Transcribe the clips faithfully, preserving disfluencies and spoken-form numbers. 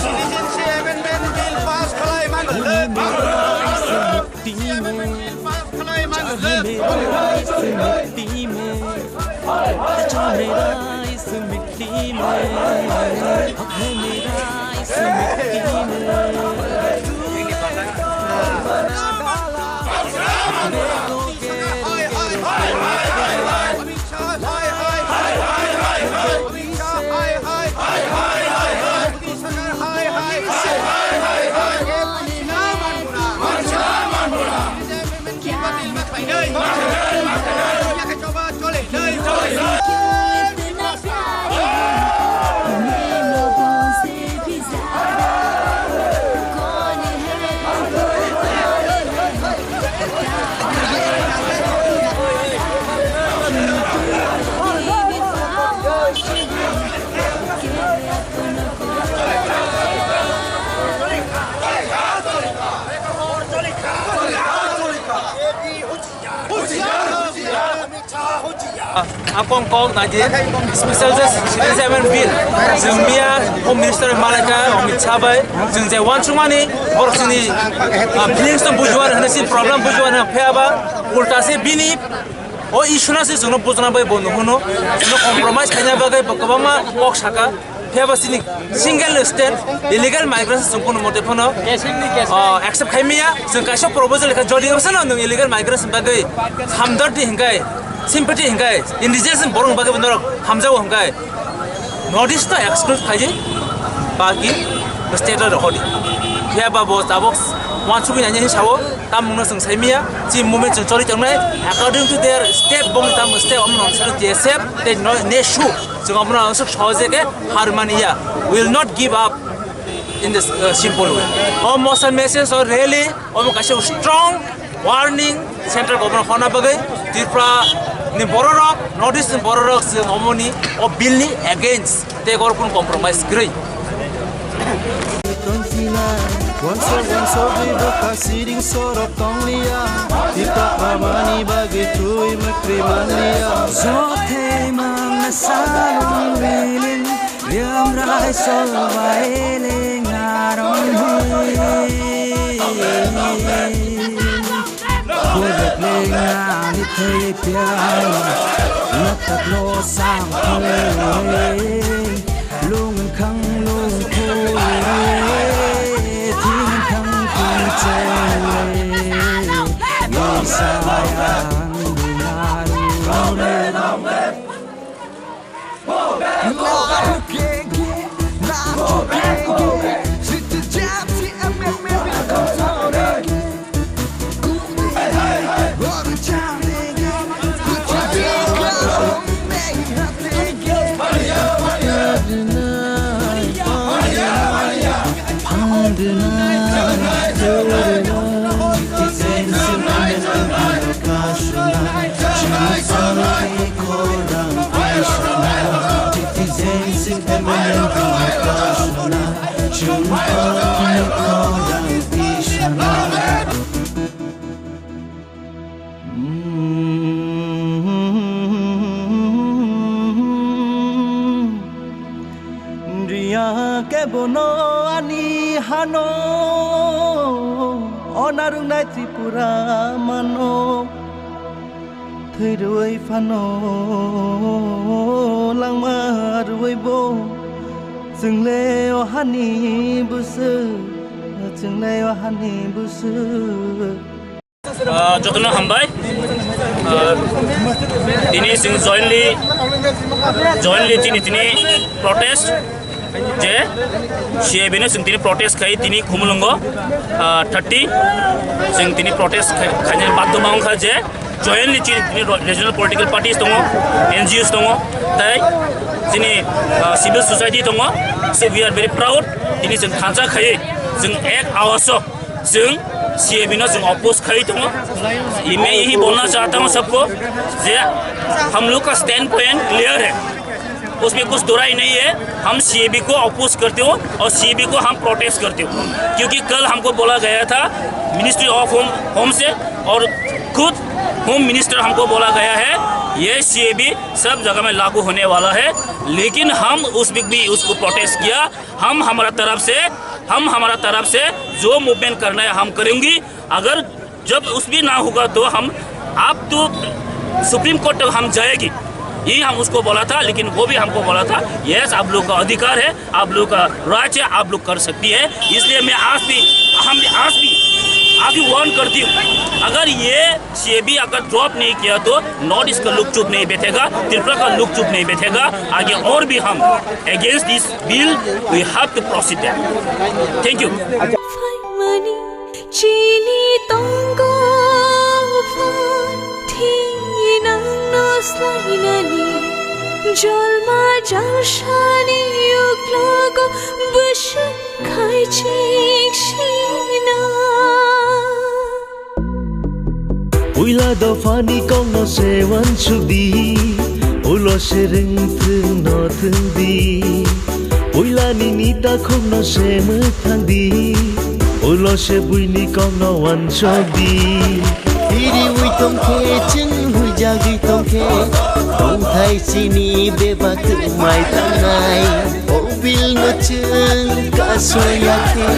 Citizenship Amendment Bill pass khlai mangwlwi. Citizenship Amendment Bill pass khlai mangwlwi. Akong kok naji special justice amendment bill. Jumia Home Minister Malaka Amit Shah bai jung je wansukmani borok sini, ah, feelings no bujuan hana si problem bujuan hana phiyaba ulta se bini o issue na se jung no bujana bai bo nuhuno jung no compromise khaina bagwi bo kwbangma kok saka. Phiya ba sini single state illegal migrants chwng kuno mote phano, ah, accept khai maya. Chwng kaisa proposal kha jodi wngsa no nwng illegal migrants bagwi hamdard ni hinkai, sympathy hinkai, indigenous borok bagwi norok hamjago hinkai. North East no exclude khai di, baki state o rohor di. Phiya ba bo tabok wansugwi nanya hin sao, tam mungno chwng sai maya, chi movement chwng choli tongnai, according to their step bong tam step om non sero J S F, te no, ne shu. Chwng omono aswk sohoje khe har mani ya. We will not give up in this, uh, simple way. O motion message o rally, omo kaisa strong warning central government honna bagwi Tripura ni bororok, North East ni bororok chwng omoni o bill ni against tei oro kunu compromise kwrwi. Tongsinai, wansok wansok ri bwkha siring sorok tongliya, tipa amani bagwi twi mwkri manliya. Jothei mangna salung biling, yamrai solbai ling arom hui. Khuluk leng ani thei piang, natak lo sang khuluk leng, lung khang lung khuluk leng, thing khang thing cheng leng, lung sayang lung aru leng. Riya ke bono ani hano, onarungnai Tripura mano, thwirwi phano langma rwi bo, chwngle o hani bwswk, chwngle o hani bwswk. Ah, jotono hambai. Ah, tini chwng jointly, jointly tini, tini protest je C A B no chwng tini protest khai tini Khumulwngo, ah, thirty chwng tini protest khai, khaina badhoma wngkha je jointly chini tini regional political parties tongo, N G Os tongo, tei chini, ah, civil society tongo. So we are very proud, tini chwng thansa khai chwng ek awaso Chwng C A B no chwng oppose khai tongo. मैं यही बोलना चाहता हूँ सबको जे हम लोग का stand point clear है, उसमें कुछ दो राय नहीं है। हम C A B को अपोज करते हो और C A B को हम प्रोटेस्ट करते हो, क्योंकि कल हमको बोला गया था मिनिस्ट्री ऑफ होम, होम से, और खुद होम मिनिस्टर हमको बोला गया है ये सीएबी सब जगह में लागू होने वाला है, लेकिन हम उस वक्त भी उसको प्रोटेस्ट किया। हम हमारा तरफ से, हम हमारा तरफ से जो मूवमेंट करना है हम करेंगे। अगर जब उस भी ना होगा तो हम आप तो सुप्रीम कोर्ट तक हम जाएगी, यही हम उसको बोला था। लेकिन वो भी हमको बोला था, यस, आप लोग का अधिकार है, आप लोग का राइट है, आप लोग कर सकती है। इसलिए मैं आज भी, हम भी आज भी आगे वार्न करती हूँ, अगर ये सीएबी अगर ड्रॉप नहीं किया तो नॉर्थ ईस्ट का लोग चुप नहीं बैठेगा, त्रिपुरा का लोग चुप नहीं बैठेगा। आगे और भी हम against this bill, we have to proceed that। Thank you। Mani chini tongo phan thinang no slainani, jolma jalsani uklogo bwswk khai chik sina. Puila dophani kokno se uansuk di, ulo se rwng thwng no thwng di. Puila nini takhukno se mwthang di, ulo se buini kokno uansuk di. Iriui tongkhe, chwng huijagwi tongkhe, tongthai chini bebak twmai tangnai. O bill no chwng kasoya khe,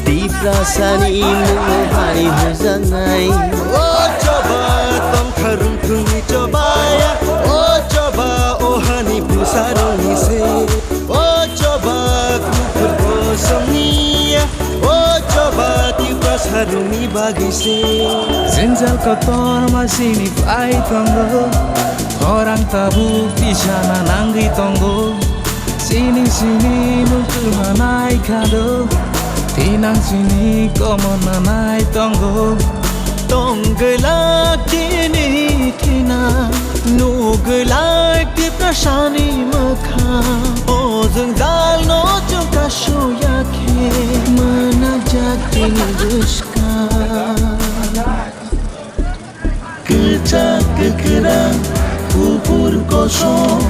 Tiprasani mungno hai hujaknai. O choba tongkha rwngthwngni chobaya, o choba o hani bwsarokni se. O choba kuphur kosongni ya, o choba Tiprasarokni bagwi se. Jwngjal kotor ma chini phai tongo, khorang tabuk tisana nangwi tongo. Chini chini mung twma nai kha do, thinang chini komon na nai tongo. Tong glak chini thinang, nuk glak Tiprasani mwkhang. O jwngjal no chwng kasoya khe, mwnajak chini bwskang. Kwchak kwkhrang, kuphur kosom,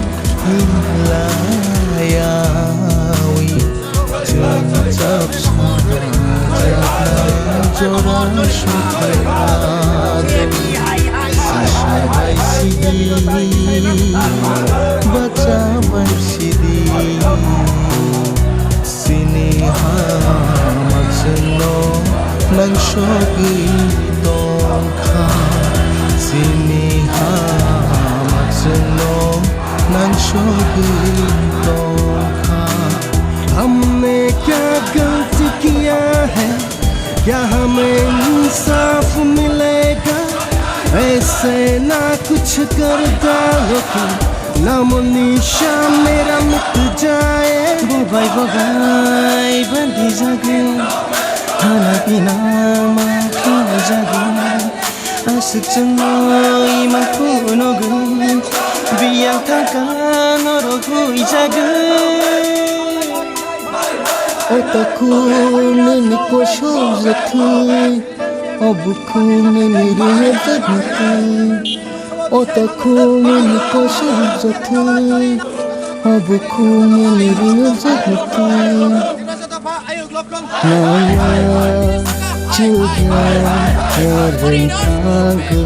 hinlayawi. Chwng chap song, jora sukha. Sasa bai sidi, bacha bai sidi. Chini ha makswngno nangsogwi tongkha. Chini ha makswngno nangsogwi tongkha. हमने क्या गलती किया है, क्या हमें इंसाफ मिलेगा? ऐसे ना कुछ कर डालो कि नामो निशान मेरा मिट जाए। Bobai bobai bandi jago, hana pina ma khana jago. Aswk chwngno ima phunogo, biyang thangkha norok huijago. O takhuk nini kosok jathwi, o bukhuk nini rwngyak jathwi. O takhuk nini kosok jathwi, o bukhuk nini rwngyak jathwi. Nangya chukya yarwng thangkha.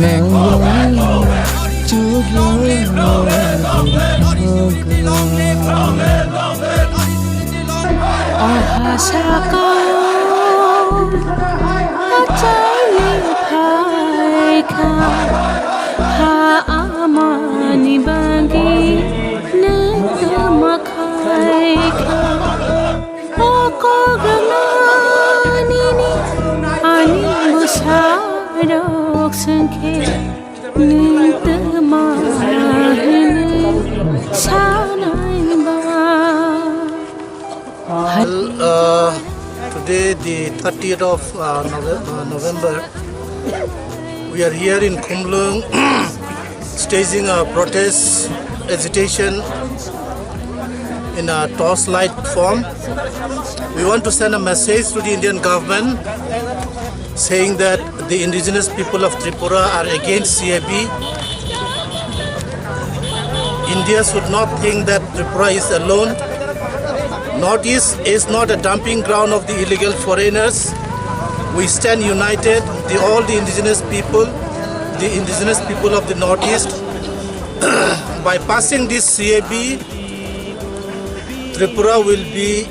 Nangya chukya yarwng thangkha. Aha sakao achai phaikha, ha amani bagwi nwng tongma khaikha. O kok rwnani ani bwsarok swngkhe nwng tma hwnwi sanai ba. Well, uh, today, the thirtieth of, uh, Nove- uh, November, we are here in Khumlwng staging a protest agitation in a torchlight form. We want to send a message to the Indian government saying that the indigenous people of Tripura are against C A B. India should not think that Tripura is alone. Northeast is not a dumping ground of the illegal foreigners. We stand united, the, all the indigenous people, the indigenous people of the Northeast. By passing this C A B, Tripura will be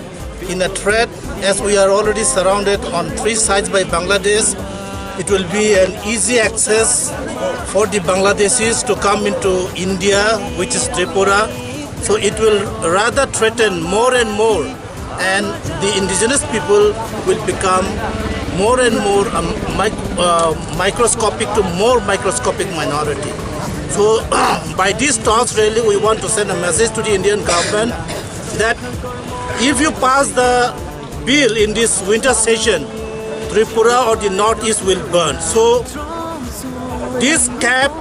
in a threat, as we are already surrounded on three sides by Bangladesh. It will be an easy access for the Bangladeshis to come into India, which is Tripura. So it will rather threaten more and more, and the indigenous people will become more and more, um, mic- uh, microscopic to more microscopic minority. So by this torch rally, we want to send a message to the Indian government that if you pass the bill in this winter session, Tripura or the Northeast will burn. So this cap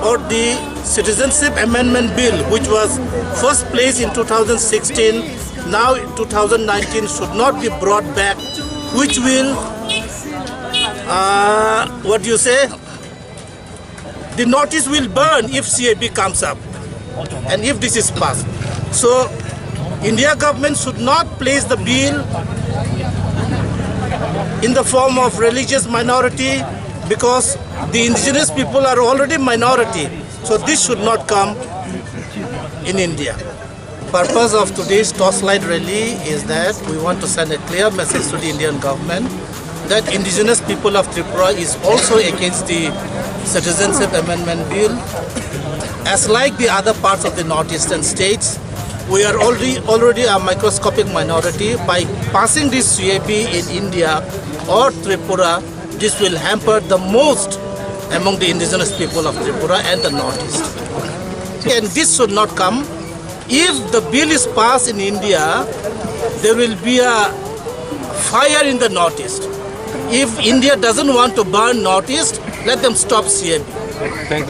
or the Citizenship Amendment Bill, which was first placed in two thousand sixteen, now in two thousand nineteen, should not be brought back, which will, uh, what do you say? The Northeast will burn if C A B comes up and if this is passed. So India government should not place the bill in the form of religious minority, because the indigenous people are already minority. So this should not come in India. Purpose of today's torchlight rally is that we want to send a clear message to the Indian government that indigenous people of Tripura is also against the Citizenship Amendment Bill. As like the other parts of the northeastern states, we are already, already a microscopic minority. By passing this C A B in India or Tripura, this will hamper the most among the indigenous people of Tripura and the Northeast. And this should not come. If the bill is passed in India, there will be a fire in the Northeast. If India doesn't want to burn Northeast, let them stop C A B.